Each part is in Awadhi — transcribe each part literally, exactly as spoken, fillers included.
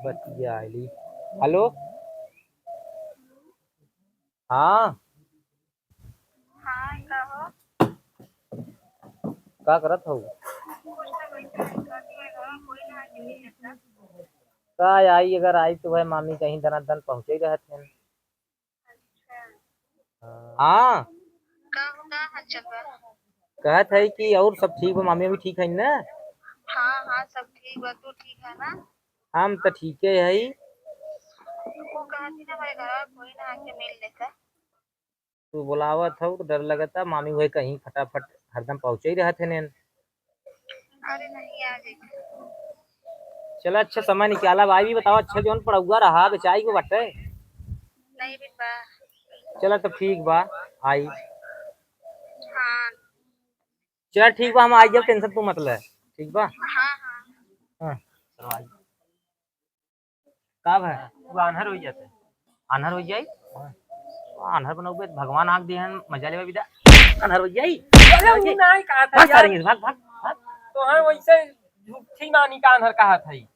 बतिया आइली। हेलो। हाँ। हाँ, का हो? का करत हऊ? कुछ ना, बैठा है, का किया घर, कोई ना आके मिल लेता। का आई, अगर आई तो भाई मामी कहीं दनादन पहुँचे ही रहत हैं। अच्छा। हाँ। का हो, का हाल चाल बा? कहत है कि और सब ठीक बा, मामी भी ठीक है ना? हाँ, हाँ, सब ठीक बा, तू ठीक है ना? हम तो ठीके है। वो कहत ही ना, हमारे घर कोई ना आके मिल लेता। तू बोलावत हऊ तो डर लगता, मामी वही कहीं फटाफट हरदम पहुँचे ही रहत है नेन। अरे नहीं, आ जाइए। चला, अच्छा समय निकाला बा, आई भी बतावा, अच्छा जौन पड़ौआ रहा, बेचाई को बाटे। नहीं भी बा। चला, तो ठीक बा, आई। हाँ। चला, ठीक बा, हम आई जब, टेंशन तू मत ले, ठीक बा? हाँ, हाँ। हाँ, चलो, आई। का भा? तू आन्हर हो जाते। आन्हर हो जाई? हाँ। आन्हर बनौबे, भगवान आँख दिहन, मजा लेबे बिदा। आन्हर हो जाई। अरे, ऊ नाहीं कहा था भाग यार। सारे, भाग, भाग, भाग। तो हाँ, वैसे झूठी मानी का आन्हर कहा था ई।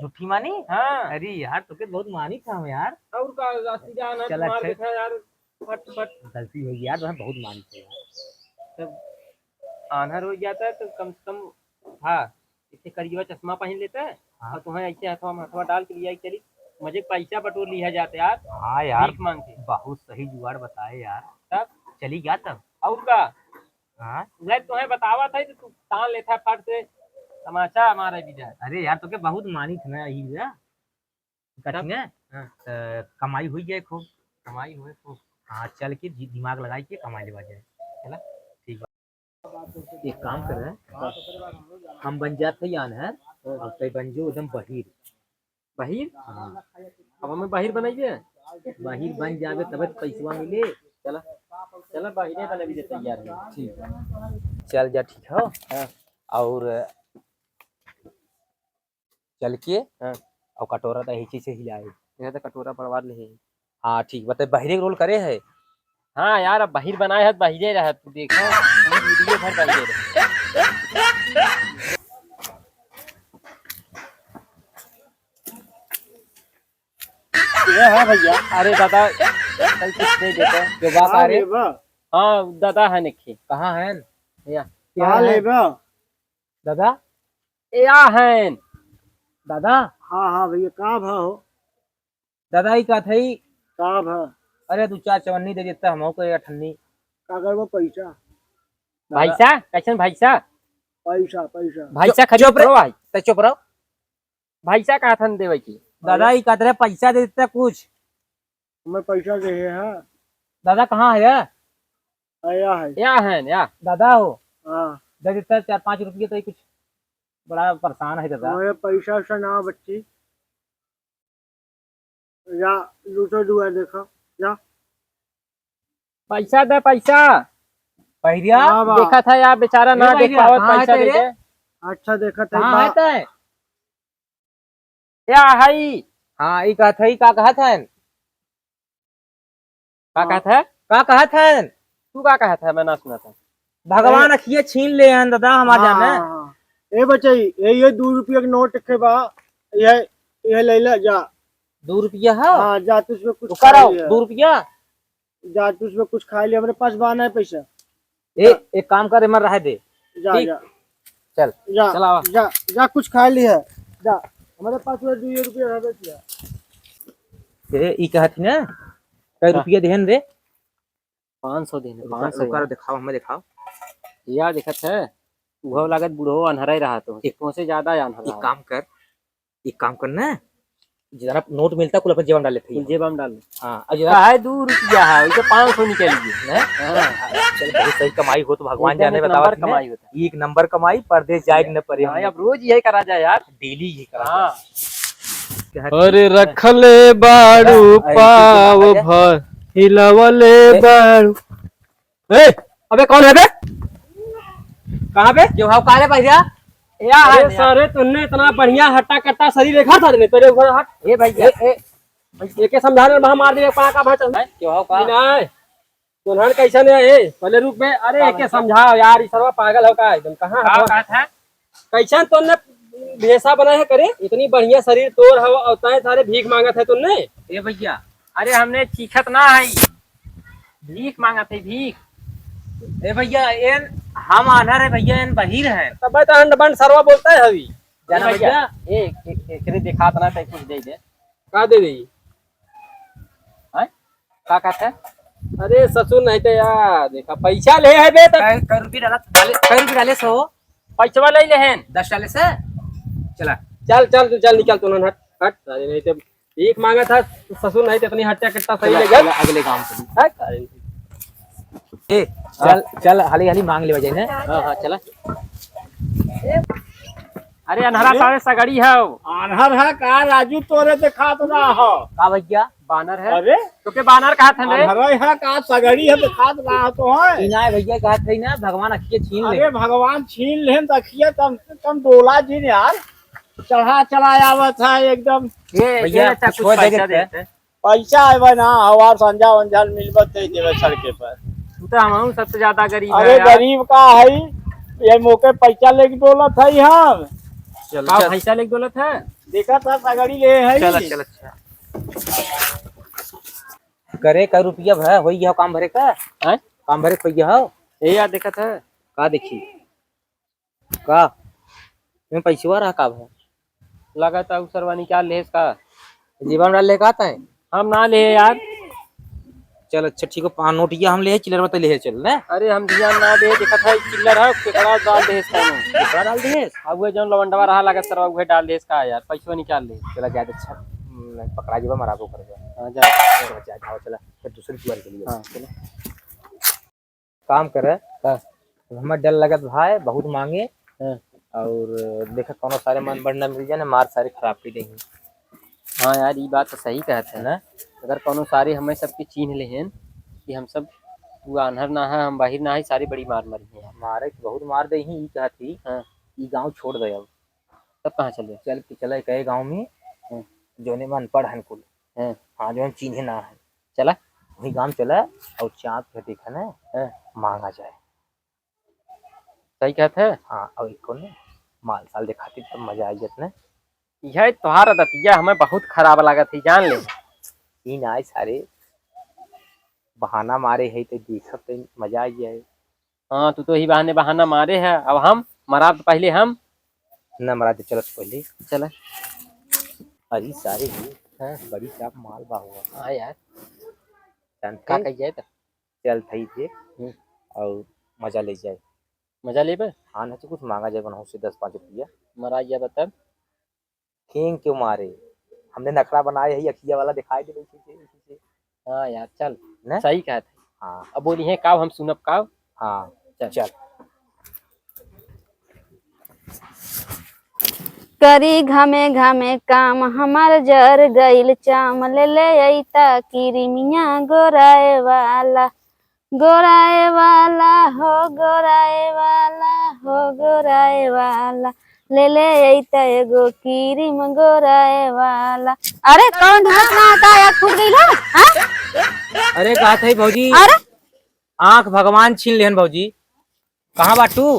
झूठी मानी? हाँ। अरे यार, तोके बहुत मानी था हम यार। और का, सीधा आन्हर चल, तुम्हार अच्छा। देखा यार, फट, फट। गलती हो गई यार, तुम्हें बहुत मानी था यार। तब आन्हर हो जाता है तो कम से कम, हाँ, इसे करिया चश्मा पहन लेता है। हाँ। और तुम्हें ऐसे हथवा में हथवा डाल के लिया चली, मजे पैसा बटोर लिया जाते यार। हाँ यार, भीख मांग के। बहुत सही जुगाड़ बताए यार। तब? चली गया तब? और का? हाँ। वह तुम्हें बतावा था तो तू तान लेता फट से, तमाचा मारे भी जाए। अरे यार, तोके बहुत मानी था ना यही जा। तब? कटिंग है? हाँ। तो कमाई हुई जाए खूब। कमाई हुए खूब। हाँ, चल के दि-, दिमाग लगाई के कमाई लेवा जाए। चला? ठीक बा। एक काम कर रहे हैं, हम बन जात है आन्हर, अब तै बन जो एकदम बहिर। बहिर? हाँ। अब हमें बहिर बनाइए। बहिर बन जावे तबे तो पैसवा मिले। चला, चला बहिरे बने भी तैयार है। ठीक। चल जा, ठीक हो। हाँ। और चल के हाँ। और कटोरा तो यही चीज से हिलाए। यह तो कटोरा बड़वार नहीं। हाँ, ठीक, बताए, बहिरे के रोल करे है। हाँ यार, अब बहिर बनाए है, बहिरे रहे, तू देखो, पूरी वीडियो भर बहिरे रहे। ये है भैया। अरे दादा, कल कुछ दे देते। जो बात आ हाँ, रही। लेबा। हाँ, दादा है निखी। कहाँ है? या। कहाँ है? लेबा? दादा? या है। दादा? हाँ, हाँ भैया, का भाव हो? दादा, ई का थई? का भा? अरे, दू चार चवन्नी दे देता, हमहू के अठन्नी। का करबो पैसा? भैसा? कैसन भैसा? पैसा, पैसा। भैसा चुप, खरीद चुप रे। करो भाई। तै चुप रहो। भैसा कहा थन देवे की? दादा, ई कहत रहे पैसा दे देता कुछ। हमें पैसा दे है। दादा, कहाँ है? आया है। या है, या। दादा हो। हाँ। दे देता चार पाँच रुपये तो कुछ बड़ा परेशान है दादा। हमारे पैसा वैसा ना बच्ची। या, दूसरा दुआ देखा, या। पैसा दे, पैसा। पहिरिया? हाँ, बा। देखा था यार, बेचारा ए ना देख भैया, पावत, कहाँ है पैसा दे तेरे? दे। अच्छा, देखा था, कहाँ बा। है तै? या हई। हाँ, ई कहत है, ई का कहत है? का हाँ। कहत है? का कहत है? तू का कहत है? मैं ना सुना था। भगवान ए। अखिए छीन ले हैं दादा, हमार हाँ, जाने। हाँ, हाँ। ए बचई, ए, ये दू रुपया के नोट के बा, ये, ये ले ले जा। दू रुपया है? हाँ, जा, तू इसमें कुछ तो खा करो, लिया। दू रुपया? जा, तू इसमें कुछ खा लिया, हमरे पास बा ना पैसा। ए, जा। एक काम कर, एमर रहे दे। जा, ठीक? जा। चल, जा, चल आवा। जा, जा, कुछ खा लिया। जा, हमरे पास वो दू रुपया रहबे किया। ए, ई कहत ही ना, कै हाँ। रुपया देहन रे? पाँच सौ देने, रुका, पाँच सौ रुका, यार। दिखाओ, हमें दिखाओ। यार, देखत है, उहो लागत बूढ़ो अन्हरा ही रहा तो, एक, तुमसे ज्यादा अन्हरा एक है। काम कर, एक काम कर ना, जितना नोट मिलता, कुल अपने जेब में डाल लेते हैं। कुल जेब में डाल ले। हाँ, और जितना काहे दू रुपया है, उसे पाँच सौ निकाल लिए। हैं? हाँ। चल, बहुत सही कमाई हो तो भगवान एकदम जाने, एक बतावा नंबर तूने। कमाई होता। एक नंबर कमाई, परदेस जाए के न परे हाँ, हमने। अब रोज यही करा जाए यार। डेली यही करा हाँ। जाए। अरे रखले बाड़ू अरे, पाव अरे, भर, हिलावले ए। बाड़ू। ए, अबे कौन है बे? कहाँ बे? क्यों हाव, कहाँ रे भैया? या अरे है सारे, तुमने इतना बढ़िया हट्टा कट्टा शरीर देखा था रे, तेरे ऊपर हट। ए भैया। ए, ए, एके समझा ले, वहाँ मार दे, पा का भाचल। हैं? क्यों हाव का? नहीं। तोन्हन कैसन है, ए? पहले रुक बे। अरे, का एके भाई? समझाओ यार, ई सरवा पागल हो का एकदम? कहाँ का हथवा? बात है? कैसन तोन्ने भेसा बना है करे, इतनी बढ़िया शरीर तोर हव और तय सारे भीख मांगत है तुमने। ए भैया, अरे हमने चीखत ना है, भीख मांगत है, भीख। ए भैया, एन हम आन्हर है भैया, एन बहिर है। तब तो अंड बंड सरवा बोलता है अभी। जाना ए भैया, भैया? ए, ए, एकरे देखात ना, तय कुछ दे दे। का दे दे? हैं? का कहत है? अरे ससुर नहीं तो यार, देखा पैसा ले है बे तब। कै, कै रुपये डाला, डाले, कै रुपये डाले सो? पैसवा ले लेहेन। दस डाले से? चला। चल, चल, तू चल, निकल तू, हट, हट। अरे नहीं तो भीख मांगा था ससुर, नहीं तो इतनी हट्टा कट्टा सही चला, ले गया। चला, अगले काम से। हट। अरे। ए, चल, चल, हाली हाली मांग लेवा जाए ना। हाँ, हाँ, चला। अरे अनहरा अरे? सारे सगड़ी है। अनहर है का राजू, तोरे देखात ना हो। का भैया? बानर है। अरे? तोके बानर कहत हन रे? अनहर है का सगड़ी है, देखात ना हो तो है। ई ना भैया कहत है ना, भगवान अखिए छीन ले। अरे भगवान छीन लेन त अखिए तम, तम डोला जिन यार। चढ़ा चढ़ा आवत है एकदम। ये, भैया, ये अच्छा कुछ कुछ और दे पैसा देते। देते। पैसा आवे ना, हवार संझा वंझा मिलबे दे देवे सड़के पर। तू तो हमहू सबसे ज्यादा गरीब अरे है यार। गरीब का है, ये मौके पैसा लेके डोलत है हम। चल, का चल। पैसा लेके डोलत है? देखा था सगड़ी ले है। चल, चल, अच्छा। करे का रुपया भा, होई गया काम भरे का? हैं? काम भरे का होई गया हो? ए यार, देखा था। का देखी? का? एमे पैसवा रहा का भा? लगा था उ सरवा निकाल लेस का? जीवन डाल ले का तय? हम ना ले यार। चल अच्छा ठीक है, पाँच नोटिया हम ले, चिल्लर बता ले चल ना। अरे हम ध्यान ना दे, देखत है चिल्लर है, केकड़ा डाल देस का नु? केकड़ा डाल देस? अब वो जौन लवंडवा रहा लगा सरवा, उहे डाल देस का यार, पैसवा निकाल ले। चला जाए अच्छा, हम्म, पकड़ा जेबा, मराबो करबा। हाँ, जा। चला, जा, जाओ, चला। फिर दूसरी दुआर के लिए। हाँ, चला। काम करे। का? हमें डर लगत भाई, बहुत मांगे। हाँ। और देखा कौनो सारे मन बढ़ना मिल जाए ना, मार सारे खराब कर देंगे। हाँ यार, ई बात तो सही कहत है। ना? अगर कौनो सारे हमें सबके चीन्ह लेहेन कि हम सब, तू आन्हर ना है, हम बाहिर ना है, सारे बड़ी मार मारी है यार। मारे के बहुत मार दे ही, ई कहत ही, हाँ। ई गाँव छोड़ दे अब। तब कहाँ चल जाए? चल के चला कहे गाँव में, हाँ। जोने में अनपढ़ हन कुल। हाँ। हाँ, जोने चीन्हे ना है। चला। वही गाँव चला और चाँद के देखा ना, हाँ। मांगा जाए। सही कहत है। हाँ, और एक कौन है? माल साल दिखाती तब मजा आई जात ना। यह तोहार आदतिया हमें बहुत खराब लागत है, जान ले। ई ना आए सारे बहाना मारे है तो देखब तो मजा आई जाए। हाँ, तू तो ही बहाने बहाना मारे है। अब हम मराब तो पहले हम। ना मरा दे, चलत पहले। चला। अरे सारे ही, हाँ। बड़ी चाप माल बा हुआ। हाँ यार। जानते का हैं? कही जाए तो? चल थई जे, हम्म। और मजा ले जाए। मजा लेबे? हाँ, ना तो कुछ मांगा जाए बनहु से दस पाँच रुपया। मरा गया बा तब। फेंक के मारे। हमने नखरा बनाए है, अखिया वाला दिखाई दे, इसी से, इसी से। हाँ यार, चल। ने? सही कहत है। हाँ। अब बोली है, काव हम सुनब काव? हाँ, चल। चल। करी घामे घामे काम, हमार जर गइल चाम, ले ले अइता किरिमिया गोराए वाला। गोराए वाला हो, गोराए वाला हो, गोराए वाला, ले ले अइता एगो क्रीम गोराए वाला। अरे, कौन ढोलक ना आता है, फूट गई है? हाँ? अरे, कहा था भौजी, अरे? आँख भगवान छीन लेहन भौजी। कहाँ बाटू?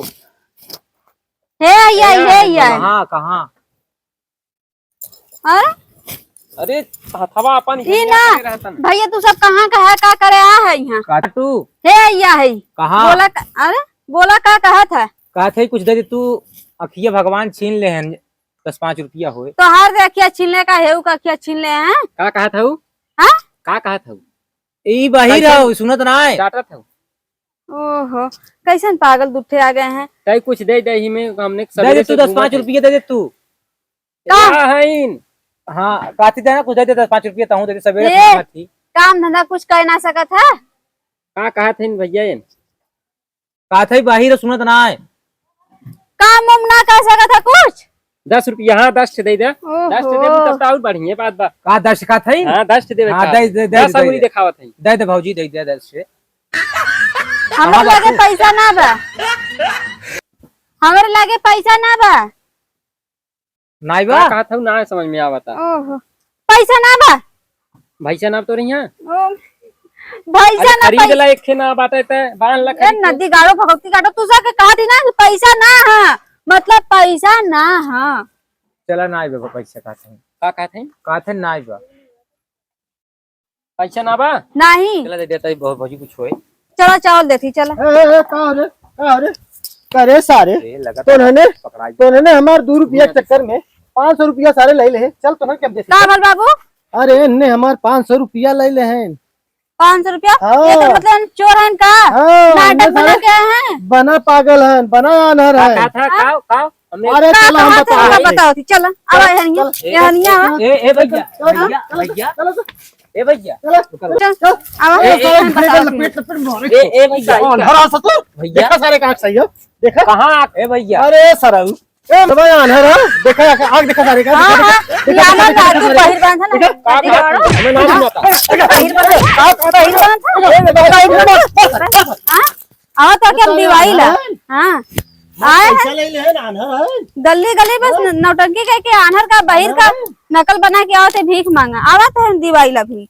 हे, आई, आई, हे, आई, आई। कहाँ, कहाँ? अरे? अरे, हथवा अपन ई हिलिया ना, करे रहतन। भैया, तू सब कहाँ का है, का करे आ है यहाँ? काटू? हे, या है। कहाँ? बोला का, अरे, बोला का कहत है? कहत है, कुछ दे दे तू, अखिया भगवान छीन लेहन, दस पाँच रुपया होए। तोहार दे अखिया छीन ले का, हेऊ का अखिया छीन ले हैं? का कहत हऊ? हाँ? का कहत हऊ? ई बाहिर कैसन? हऊ, सुनत ना है। डांटत हऊ। ओहो, कैसन पागल दुठे आ गए हैं। तै कुछ दे दे ही में, हमने दे दे सवेरे तू, से दस पाँच रुपया दे दे तू। का? का हईन? हाँ, काती देना, कुछ दे दे, दस पाँच रुपया तहूँ दे दे, सवेरे ए, से बात थी। काम धंधा कुछ कर ना सकत है? का कहत हईन भैया एन? कहत है बाहिर सुनत ना है। काम उम ना कर सकत है कुछ? दस रुपया, हाँ, दस ठे दे दे। ओहो। दस ठे देबू तब तो और बढ़िया बात बा। का दस ठे कहत है? हाँ, दस ठे देबे हाँ, का? दे, दे, दे, दस दे, अंगुली दे। देखावत है। दे दे भौजी, दे दे दस ठे। हमरे कहाँ लगे बाटू? पैसा ना बा। हमरे लगे पैसा ना बा। नाई बा? का कहत हऊ, ना समझ में आवता। ओहो, पैसा ना बा। भैसा ना तो रही है। ओ, भैसा अरे ना खरीद पै- ला, एक ठे ना बाटे ते बांध ला ए, खरीद के। नदी गाड़ो, भगवती गाड़ो, तू सबके कहा थी ना कि पैसा ना है। मतलब पैसा ना, हाँ। चला ना आइबा, पैसा कहत हैं। का कहत हैं? कहत हैं ना आइबा। पैसा ना बा? नहीं। चला दे देता है, भौ-, भौजी कुछ होए। चला चावल देती, चला। ए, ए, ए, का रे? का रे? का रे सारे? ए, लगा तो उन्होंने, पकड़ाई। तो उन्होंने हमार दो रुपया के चक्कर में पाँच सौ रुपया सारे ले ले। चल तो ना, क्या देती? का भल बाबू? अरे, इनने हमार पाँच सौ रुपया ले ले हैं। पाँच सौ रुपया? हाँ। ये तो मतलब चोर हैं का? हाँ, नाटक इनने बना सारे के आए हैं? बना पागल हैं, बना आन्हर का हैं। कहा था? हाँ? काव, काव? हमने अरे, का चला, हम कहा था? बताओ। बताओ थी, चला। अब चला, हनिया, चला। ये हनिया, हाँ? ए, ए, भैया, चला, भैया, चला, भैया। चला, चला। ए, भैया। चला, रुको, रुको। चला, चला। ए, ए, ए, ए, ए, बताओ थी। पेट, पेट मारे। ए, ए, भैया। आन्हर आ ससुर। भैया। देखा सारे का आँख सही हो? देखा? कहाँ आँख? ए, भैया। अरे, सरऊ। ए, भाई, आन्हर है। देखा, आँख देखा सारे का। हाँ, देखा, हाँ, देखा, ये आन्हर देखा, का, तू देखा, बहिर बांधा ना। देखा? का, का, का, हमें नाम सुनाता। बहिर बांधा। का, का, का, बहिर बांधा। ए, ए, ए, ए, हाँ? आवा तो क्या दिवाई ला? हाँ। हाँ, आए पैसा हैं? ले ले, आन्हर है। गली गली बस हाँ। न-, नौटंकी कह के आन्हर का, बहिर का हाँ। नकल बना के आवत है भीख मांगा। आवत है दिवाई ला भीख।